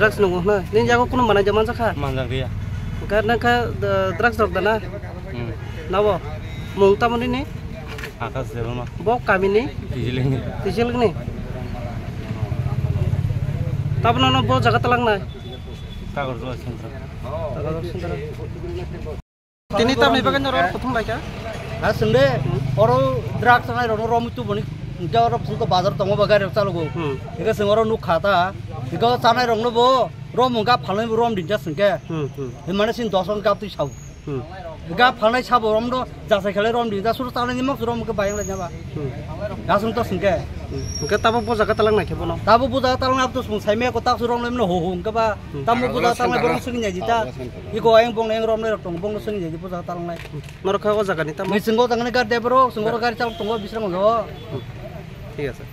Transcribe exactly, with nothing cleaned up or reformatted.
Drugs nungo hwnwi? Nini yago kunu manai da manjakha? Manjak riya. Hwnkhe nang khe, uh, drugs rok dana? Hmm. Nabo? Mung tamo nini? Akash Debbarma. Bo kamini? Tijilingni. Tijilingni? Tabno no bo jaga talangnai? Kagorzala Central. Kagorzala Central. Tini tamni bagwi norok kuthum laika? Ha, swng de. Hmm. Oro drugs chanai rokno rom tuboni, hwnkhe oro phunukgo bazar tongo ba gari rok chalogo. Hmm. Hwnkhe swng oro nuk kha ta. Hwnkhe o chanai rokno bo rom wngkha phalnai bo rom dinta swngkhe. Hmm, hmm. Hwnmane sin dos wngkha twi sao. Hmm. Hwnkhe phalnai sabo romno jachai khalai rom dinta suru chanai ni mokso rom wngkhe bayang lai jaba. Hmm. Gasung to swngkhe. Hmm. Hwnkhe tabuk bo jaga talang naikhe bono? Tabuk bo jaga talang abto swng saimaya ko tak suru romno ho ho hwnkhe ba. Hmm. Tamo bo jaga talang borong swngya jita. Iko ayang bong ayang romnai rok tong, bongno swngya jita bo jaga talang nai. Norok kha o jaga ni tamo? Ni swnggo jaga ni gari driver rok, swnggo gari chalok tongo bisrang o. Hmm. Thik ase.